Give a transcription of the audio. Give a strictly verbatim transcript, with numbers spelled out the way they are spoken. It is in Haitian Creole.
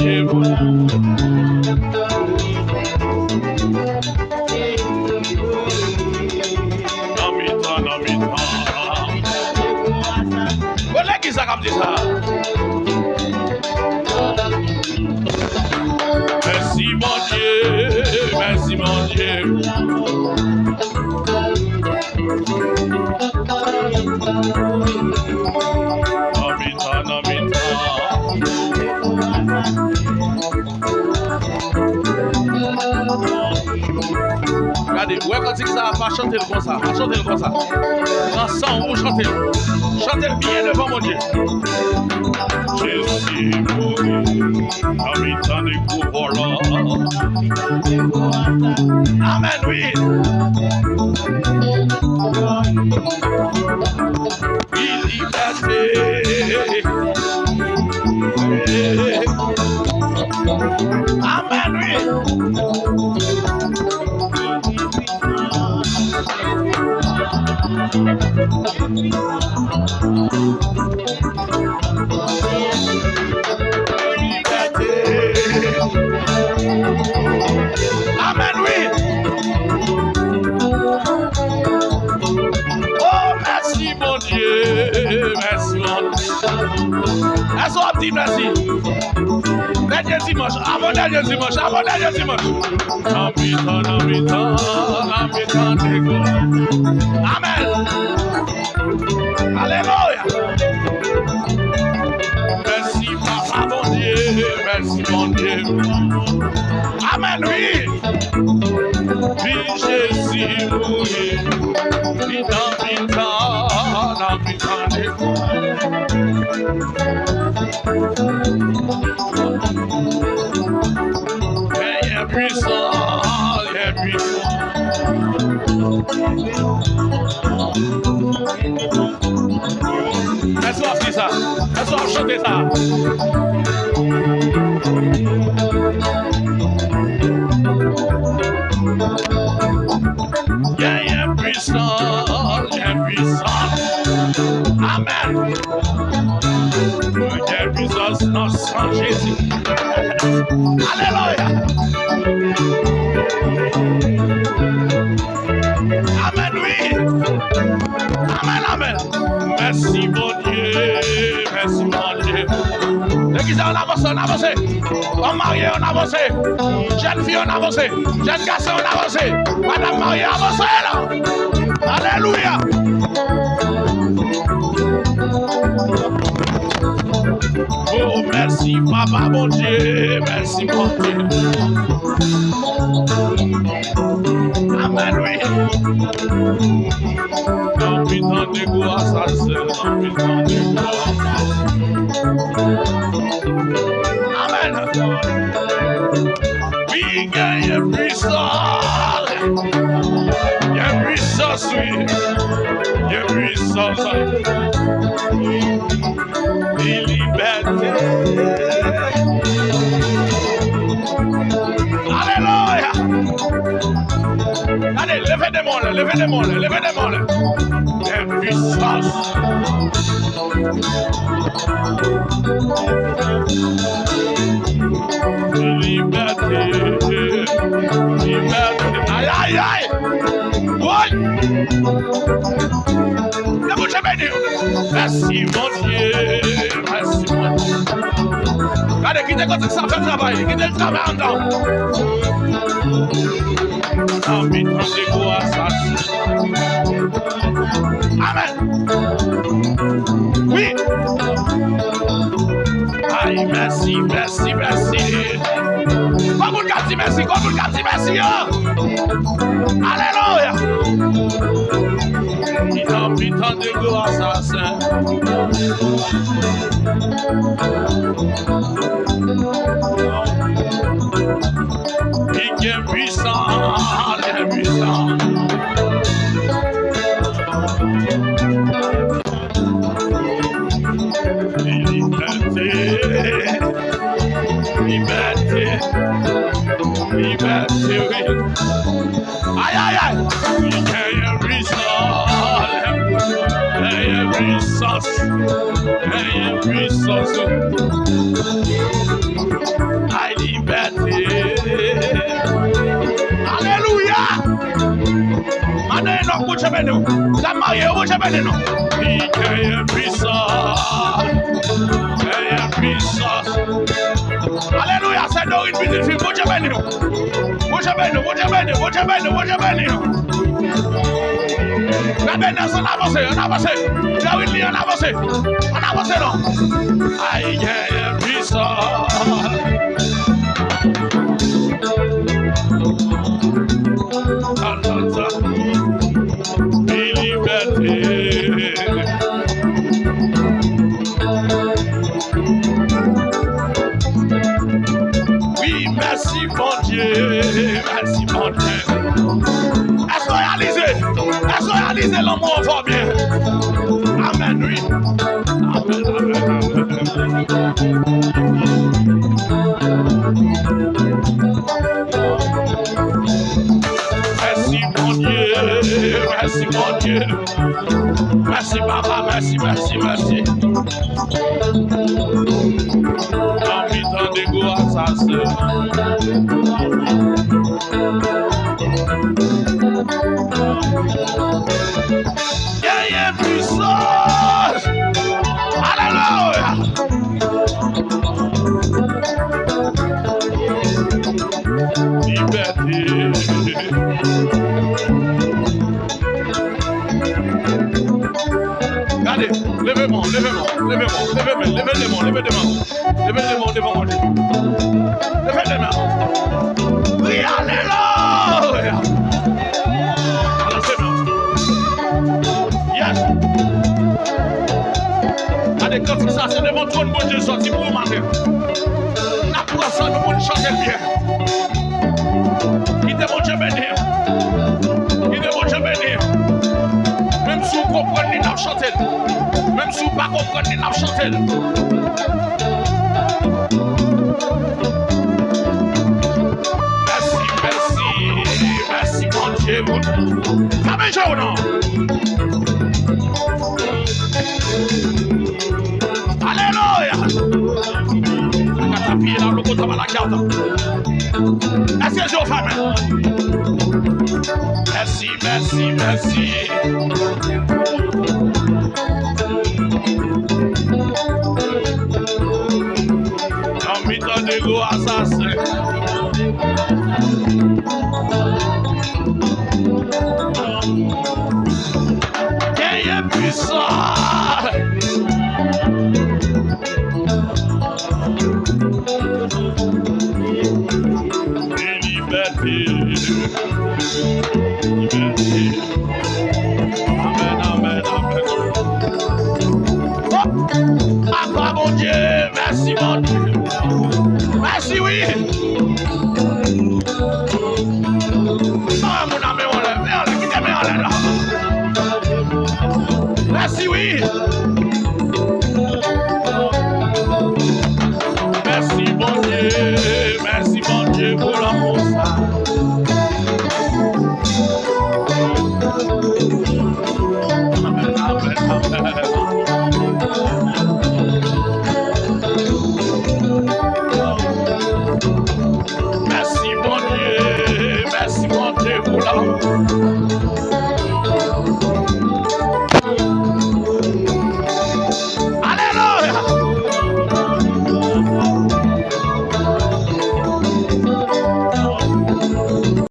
Nan mitan, nan mitan. Bon, lè ki sa k ap di sa? Mèsi, Bondye, mèsi, Bondye. Nan mitan, nan mitan. Gade, ou wè kantik sa a, pa chante l konsa, pa chante l konsa. Nan san w pou chante l. Chante l byen devan Bondye. Jezi mouri nan mitan de gwo vòlò. Amèn, wi. Wi, libète. Amèn, wi. Libète. Amèn, wi. Oh, mèsi, Bondye. Mèsi, Bondye. Èske w ap di mèsi? Dènye dimanch, avan dènye dimanch, avan dènye dimanch. Nan mitan, nan mitan, nan mitan de gwo. Amèn. Alelouya. Mèsi, Papa Bondye. Mèsi, Bondye. Amèn, wi. Wi, Jezi mouri. Wi, nan mitan, nan mitan de gwo. Genyen pwisans, genyen pwisans. Èske w ap di sa? Èske w ap chante sa? Genyen pwisans, genyen pwisans. Amèn. Genyen pwisans nan san Jezi. Alelouya. Amèn, wi. Amèn, amèn. Mèsi, Bondye. Mèsi, Bondye. Legliz la, ann avanse, ann avanse. Fanm marye, ann avanse. Jèn fi, ann avanse. Jèn gason, ann avanse. Madanm marye, avanse la. Alelouya. Oh, mèsi, Papa Bondye. Mèsi, Bondye. Amèn, wi. Nan mitan de gwo asasen, nan mitan de gwo asasen. Amèn. Wi, genyen pwisans. Genyen pwisans, wi. Genyen pwisans. Li libète. Alelouya. Gade, leve demon la, leve demon la, leve demon la. Gen pwisans. Libète, libète. Ay, ay, ay. Woy! Ke Bondye beni w. Mèsi, Bondye. Mèsi, Bondye. Gade, kite kantik sa fè travay li. Kite l travay anndan w. Nan mitan de gwo asasen. Amèn. Wi. Ay, mèsi, mèsi, mèsi. Konbyen moun k ap di mèsi? Konbyen moun k ap di mèsi, yo? Alelouya. Li nan mitan de gwo asasen. Li gen pwisans, li gen pwisans. Libète, libète, libète, wi. Ay, ay, ay. Genyen pwisans, genyen pwisans, genyen pwisans. Beni w. Dam marye yo, Bondye beni nou. Li genyen pwisans. Genyen pwisans. Alelouya, sè Dorit pitit fi m, Bondye beni w. Bondye beni w, Bondye beni w, Bondye beni w, Bondye beni w. Gade nan ann avanse, ann avanse. Dorit li ann avanse. Ann avanse non. Ay, genyen pwisans. Wi, libète. Wi, mèsi Bondye, mèsi Bondye. Èske w reyalize? Èske w reyalize lanmou an fò byen? Amèn, wi. Amèn, amèn, amèn. Mèsi Bondye, mèsi Bondye. Mèsi papa, mèsi, mèsi, mèsi. Nan mitan de gwo asasen. Genyen pwisans. Alelouya. Libète. Gade, leve men w, leve men w, leve men w, leve men, leve de men w, leve de men w. Leve de men w devan Bondye. Leve de men w. Wi, alelouya. Balanse men w. Yes. Gade kantik sa, se devan twòn Bondye sòti pou ou maten. N ap pran sa, nou pou n chante l byen. Kite Bondye beni w. Kite Bondye beni w. Menm si w konprann li, n ap chante l. Menm si w pa konprann li, n ap chante l. Mèsi, mèsi, mèsi, Bondye, Bondye. Fèmen je w non. Alelouya. Katapiye la, loko tabala kyata. Èske je w fèmen? Mèsi, mèsi, mèsi. Nan mitan de gwo asasen. Genyen pwisans. E libète. Libète.